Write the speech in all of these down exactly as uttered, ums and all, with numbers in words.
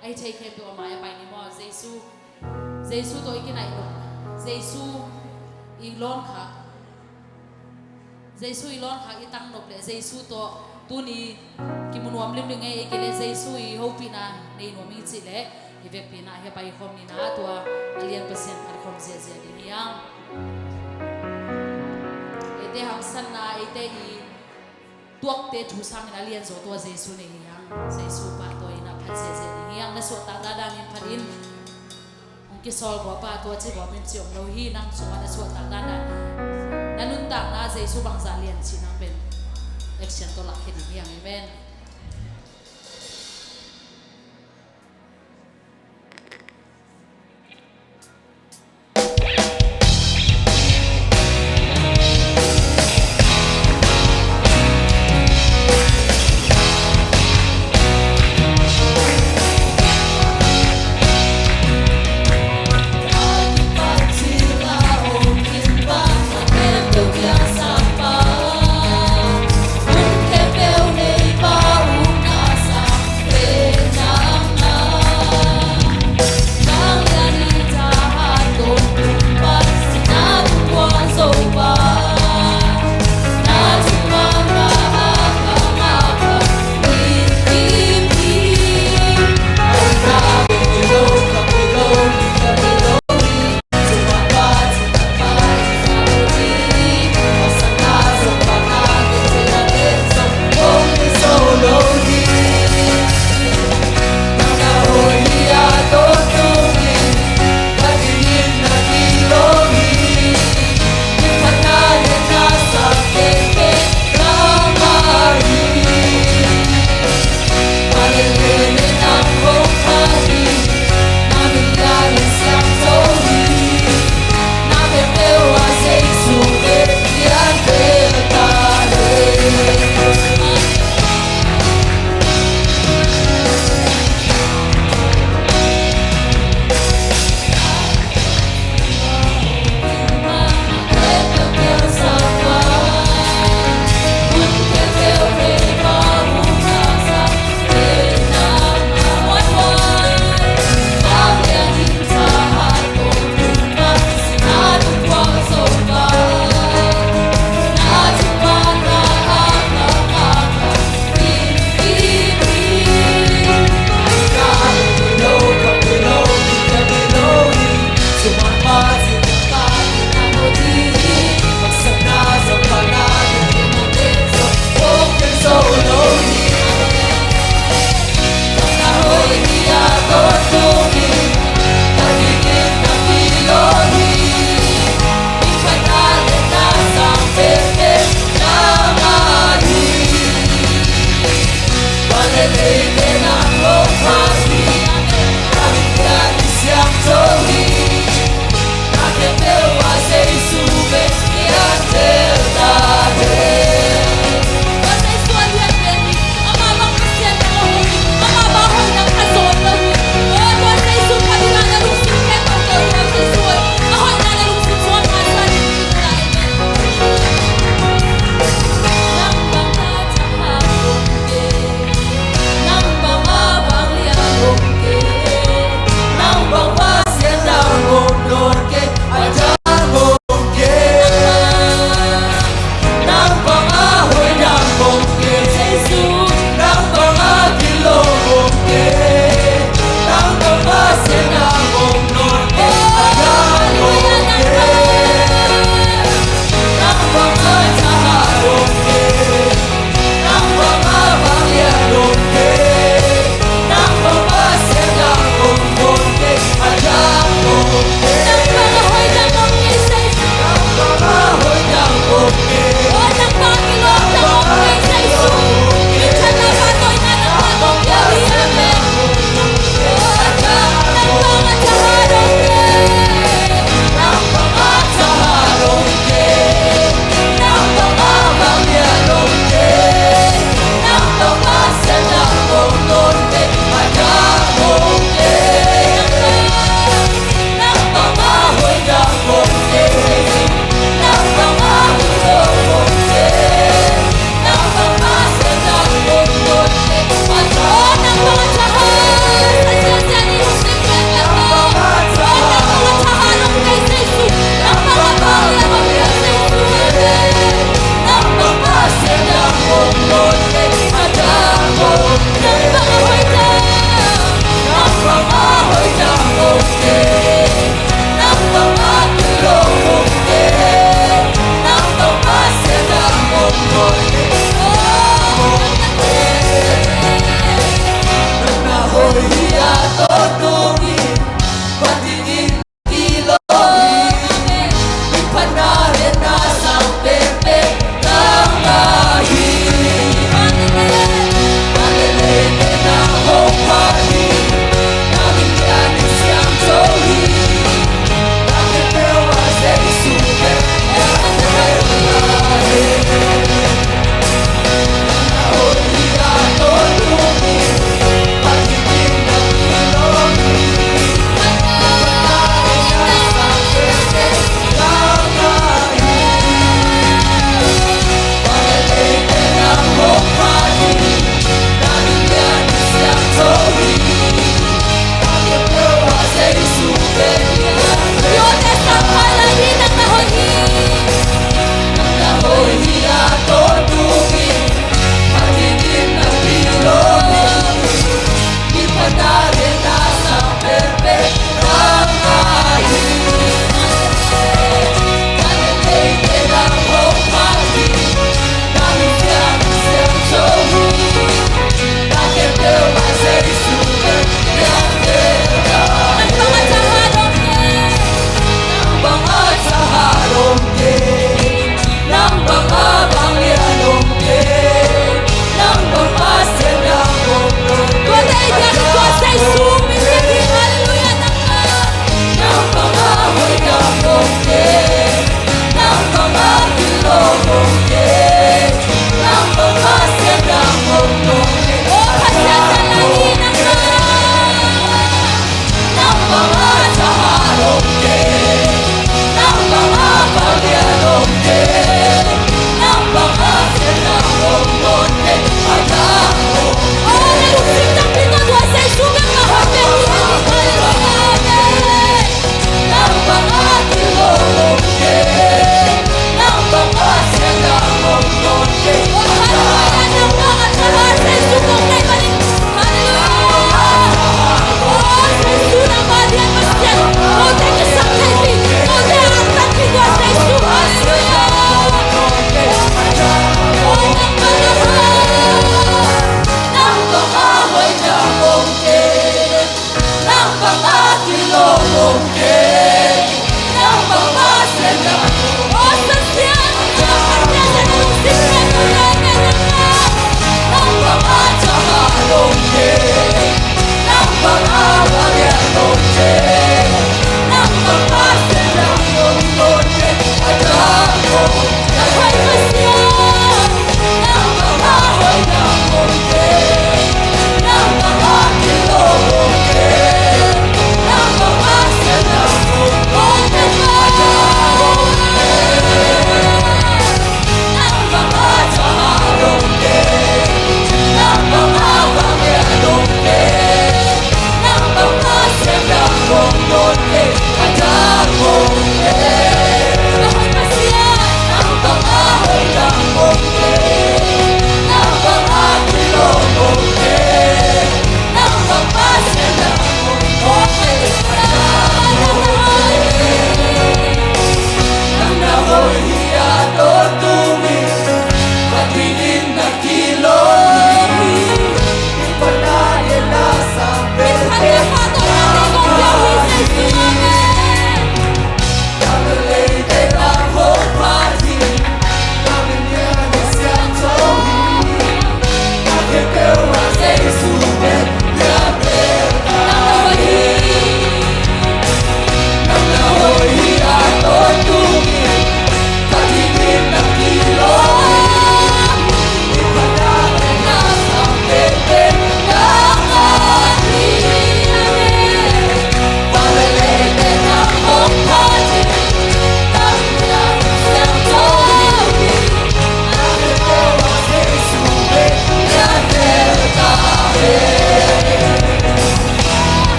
A i theih khempeuh a mai a pai ni maw? Jesu, Jesu tawh i kinaih nop, Jesu i lawn khak, Jesu i lawn khak i tang nop leh Jesu tawh tuni kimu nuam limlim ngei, ei kei leh Jesu i hopihna nei nuam ing cih leh i vekpi-in ah hiah pai khawm ni. Na tua a lian Pasian phat khawm ziahziah ding hi hang. Eite hamsatna, eite i tuakte thu sangin a lianzaw tua Jesu nei hi hang. Jesu pahtawi-in ah phat ziahziah ding hi hang. Na suahtak dandanin phat in. Hong kisawl guahpa tua ci guahpin ci om lo hi. Nang sungah na suahtak dandan, na nuntakna Jesu bangzah lian cih nang pen action tawh lakkhia ding hi hang. Amen.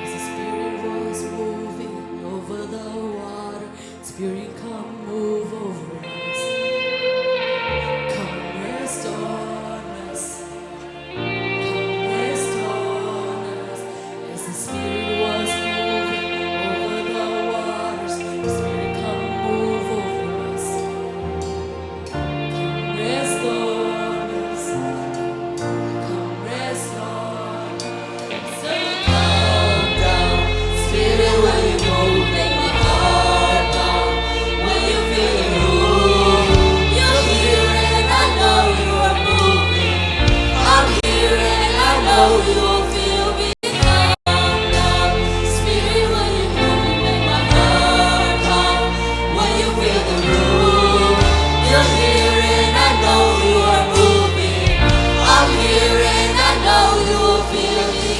As the Spirit was moving over the water, Spirit, come move over us. Come rest on us. Come rest on us. As the Spirit was moving over the waters, Spirit, come move over us. Come rest on us. Come rest on us. So come down, Spirit, when you move, make my heart pound. When you feel the room, you're here and I know you are moving. I'm here and I know you feel me. Come down, Spirit, when you move, you make my heart pound. When you feel the room, you're here and I know you are moving. I'm here and I know you feel me.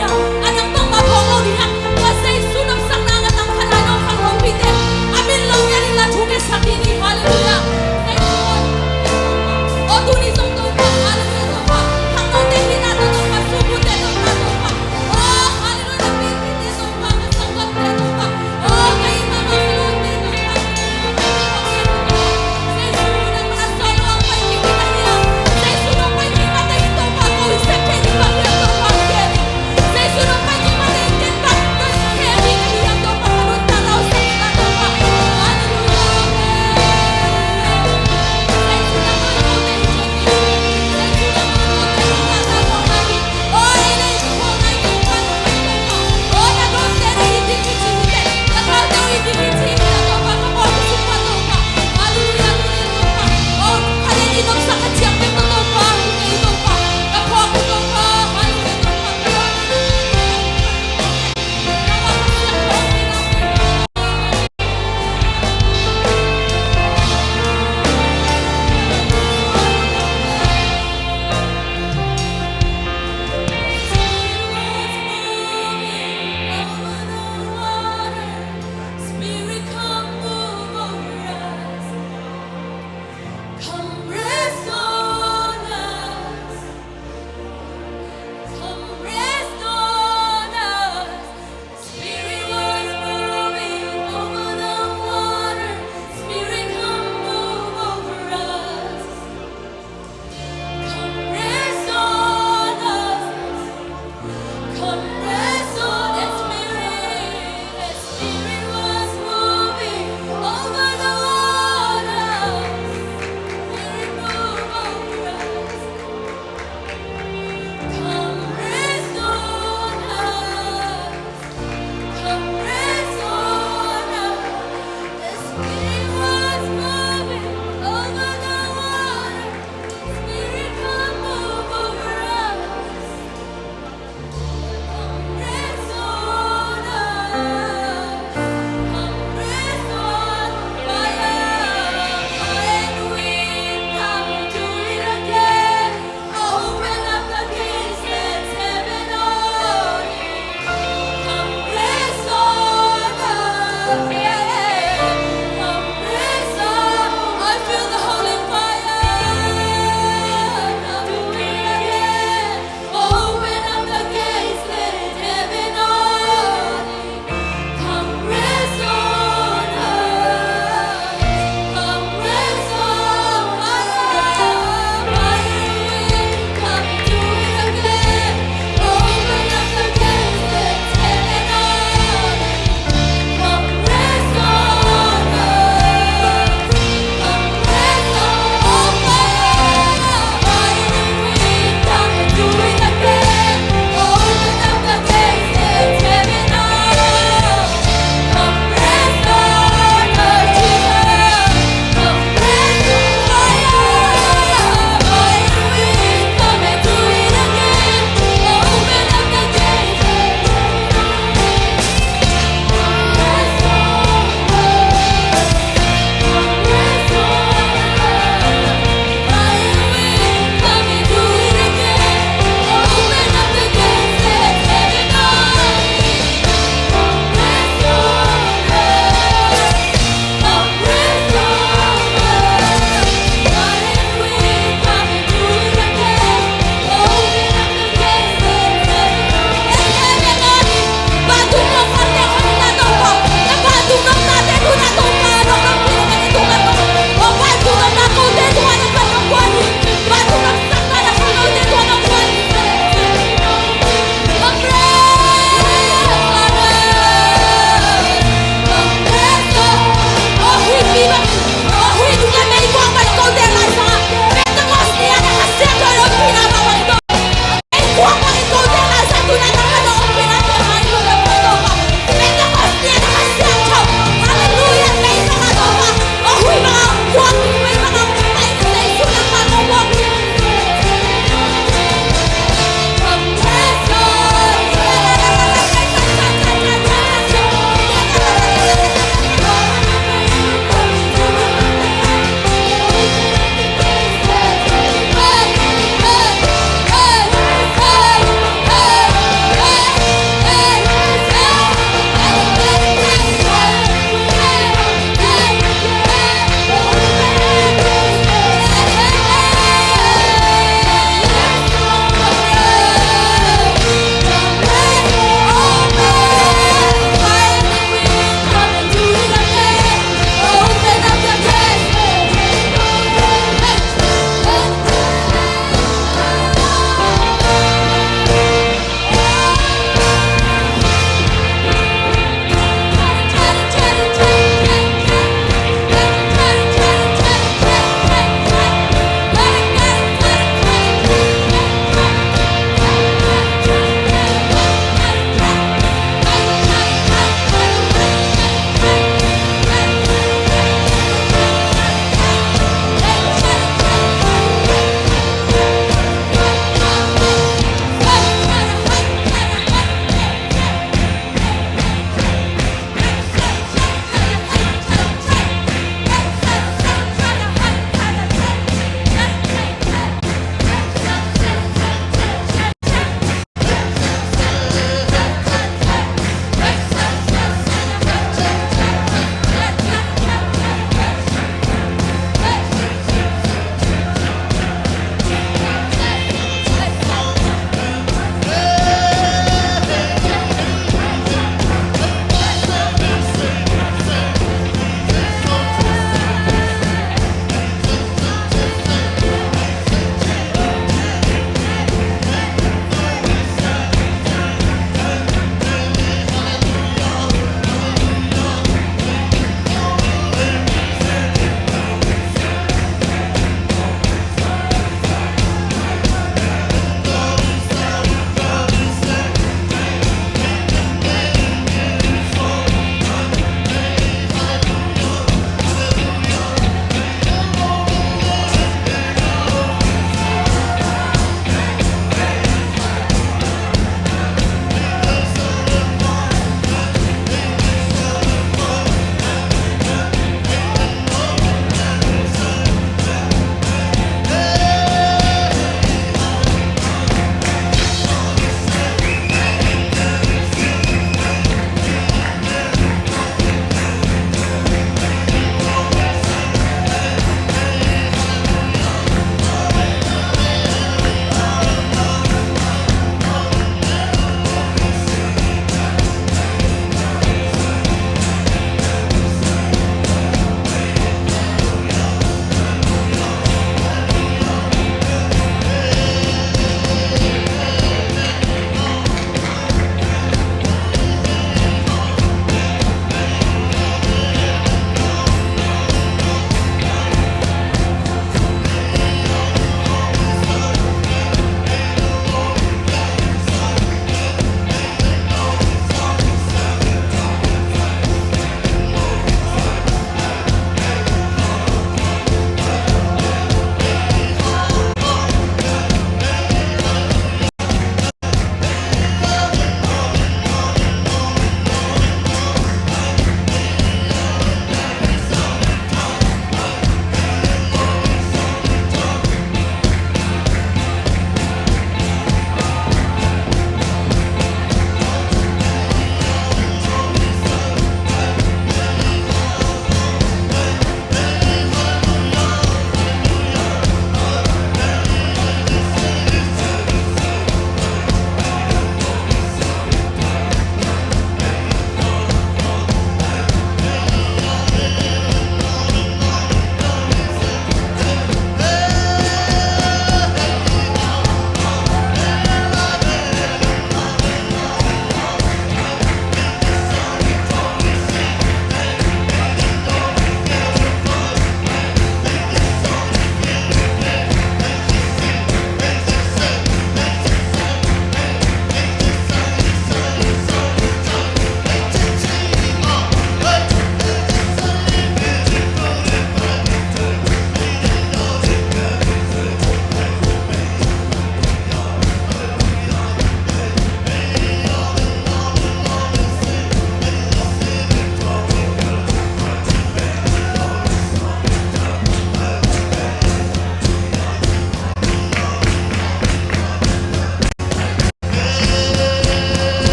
A dang bangmah phawk lo ding hi hang. Tua Jesu nopsakna a dang khat lai lo khanglawhpite a min lo ngen inla thungetsak ding hi. Halleluiah. Jesu. Aw tuni zong Topa. Halleluiah Topa. Khangnote hinna tawh Topa. Sukute Topa Topa. Aw halleluiah. Na pipite Topa. Na sanggamte Topa. Aw ka i mama khangnote Topa. Jesu nang mana sawlwang pai kik ding a hi a. Jesu nong pai kik mah tengin Topa ko i sep thei ding bang hiam Topa kei. Jesu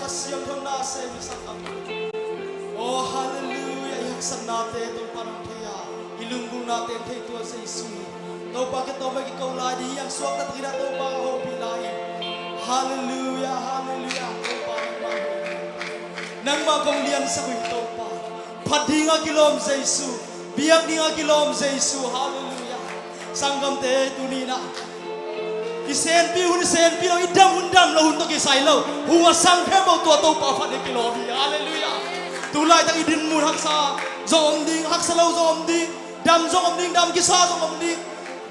Siangtho na sem i sak a. Oh, halleluiah. I haksatnate Topa nong thei a, i lunggulhnate thei tua Jesu hi. Topa, kei tawh mah kiko lai ding hi hang, suakta takin ah Topa ka hopih lai hi. Halleluiah, halleluiah. Topa nangmah, nangmah kong liansak uh hi Topa. Phat dinga kilawm Jesu, biak dinga kilawm Jesu. Halleluiah. Sanggamte, tuni-in ah i senpi hun i senpi lo, i dam hun dam lo hun tawh kisai lo, hun a sang khempeuh tua Topa phat ding kilawm hi. Halleluiah. Tu laitak i dinmun haksa zong om ding, haksa lo zong om ding, dam zong om ding, dam kisa zong om ding.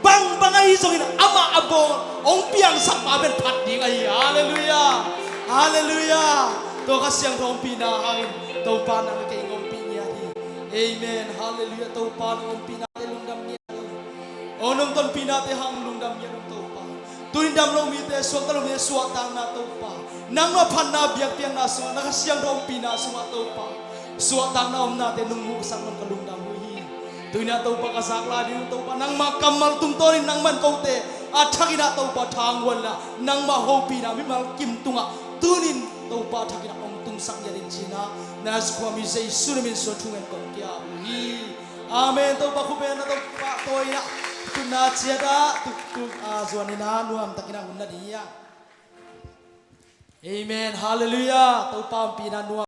Bangbang ahi zongin amah a bawl hong piangsak pa pen phat ding ahi. Halleluiah. Halleluiah. Tua Kha Siangtho ompihna hangin Topa nang kei hong ompih ngiat hi. Amen. Halleluiah. Topa nang ompihnate lungdam ngiat hi. Oh, nong tonpihnate hang lungdam ngiat ung Topa. Tuni dam lo mite, suakta lo mite suahtakna Topa, nangmah phatna biakpiakna sungah, na Kha Siangtho ompihna sungah Topa, suahtakna omnate nong muhsak nong ka lungdam uh hi. Tuni-in ah Topa ka zak lai ding uh Topa, nangmah kammal tungtawnin nangmah in kote a thakin ah Topa thanghuan la, nangmah hopihna mimal kim tungah tunin Topa thakin ah hong tungsak ngiat in ci-in ah, Nazareth khuami Jesu na min suang thungen kong kia uh hi. Amen. Topa khut beng na Topa tawi-in ah tutna ciat ah tuktuk a zuanin ah nuamtakin ah hun na ding hi a. Amen. Halleluiah. Topa ompihna nuam